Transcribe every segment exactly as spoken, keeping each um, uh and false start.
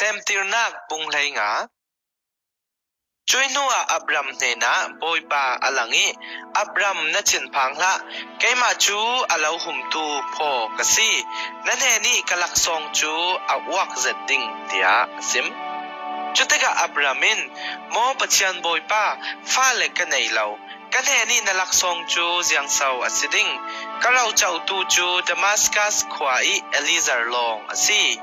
Semtirnak bung hleinga. Cuih hnuah Abram hnenah Bawipa a lang ih, Abram, na thinphang hlah, keimah cu a lo humtu phaw ka si, na hnenih ka laksawng cu a uak zet ding, tiah a sim. Cutikah Abram in, Maw Pathian Bawipa, fale ka nei lo, ka hnenih na laksawng cu ziangso a si ding? Ka rocotu cu Damaskas khua ih Eliezer lawng a si.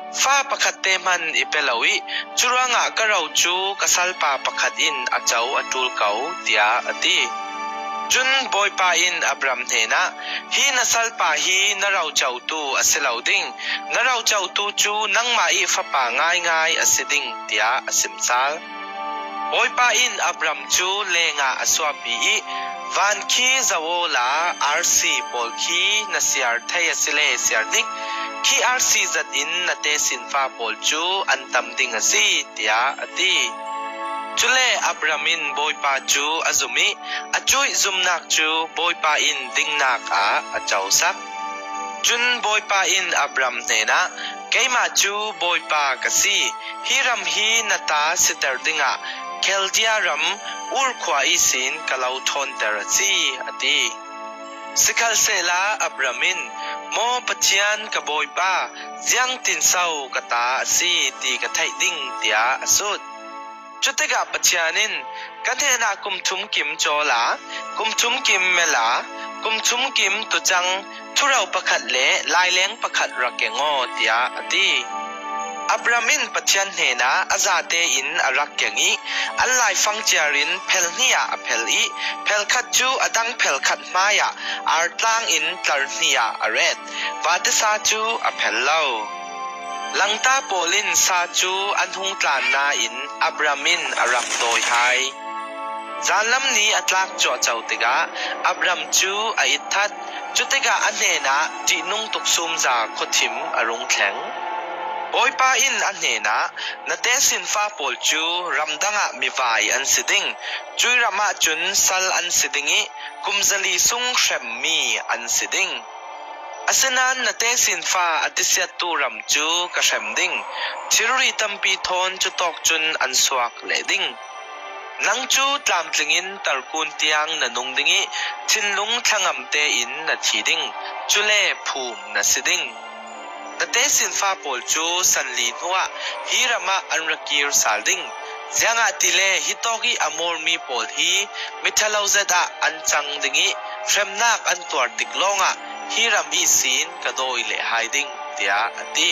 Fa pakhatte hman i pe lo ih, curuangah ka ro cu ka salpa pakhat in a co a ṭul ko, tiah a ti. Cun Bawipa in Abram hnenah, Hi na salpa hi na rocotu a si lo ding, na rocotu cu nangmah ih fapa ngaingai a si ding, tiah a sim sal. Bawipa in Abram cu lengah a suahpi ih, Van khi zoh awla arsi pawl khi na siar thei asile siar hnik, khi arsi zat in na tesinfa pawl cu an tam ding a si, tiah a ti. Cule Abram in Bawipa cu a zum ih a cuih zumnak cu Bawipa in dingnak ah a cosak. Cun Bawipa in Abram hnenah, Keimah cu Bawipa ka si, hi ram hi na ta siter dingah Khaldia ram Ur khua ihsin ka lo ṭhawnter a si, a ti. Sikhalsehla Abram in, Maw Pathian ka Bawipa, ziangtinso ka ta a si ti ka theih ding, tiah a sut. Cutikah Pathian in, Ka hnenah kum thum kim cawla, kum thum kim mela, kum thum kim tucang, thuro pakhat le laileng pakhat rak keng aw, tiah a ti. Abram in Pathian hnenah a zate in a rak keng ih an laifang ciar in phel hnih ah a phel ih, phel khat cu a dang phel khat hmaiah artlang in tlar hnih ah a ret. Vate sa cu a phel lo. Langta pawl in sa cu an hung tlan nain Abram in a rak dawi hai. Zanlam ni a tlak cuahco tikah Abram cu a itthat. Cutikah a hnenah ṭihnung tuksumza khuathim a rung thleng. Bawipa in a hnenah, Na tesinfa pawl cu ramdang ah mivai an si ding. Cuih ram ah cun sal an si ding ih kum zali sung hremmi an si ding. Asinain na tesinfa a tisiattu ram cu ka hrem ding, thilri tampi thawn cutawk cun an suak leh ding. Nang cu tlamtling in tarkun tiang na nung ding ih thinlung thlangam tein na thi ding, cule phum na si ding. Na tesinfa pawl cu sanli hnuah hi ram ah an ra kir sal ding, ziangahtile hitawk ih Amor mi pawl hi miṭhalo zet ah an cang ding ih hremnak an tuar tik lawngah hi ram ihsin ka dawi leh hai ding, tiah a ti.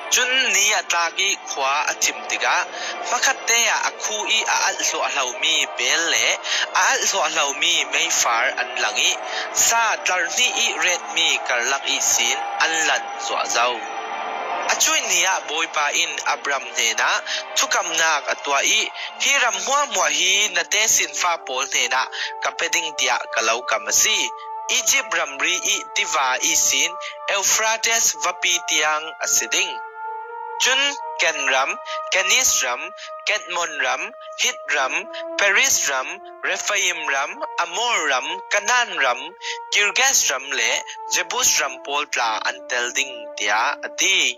Cun ni a tlak ih khua a thim tikah hmakhatte ah a khu ih a alh hluahhlomi beel le a alh hluahhlomi meifar an lang ih sa tlar hnih ih retmi karlak ihsin an lan zuah zo. A cuih ni ah Bawipa in Abram hnenah thukamnak a tuah ih, Hi ram hmuahhmuah hi na tesinfa pawl hnenah ka pe ding tiah ka lo kam a si. Izipt ramri ih tiva ihsin Euphrates vapi tiang a si ding. Cun Ken ram, Keniz ram, Kadmon ram, Hit ram, Periz ram, Rephaim ram, Amor ram, Kanaan ram, Girges ram le Jebus ram pawl tla an tel ding, tiah a ti.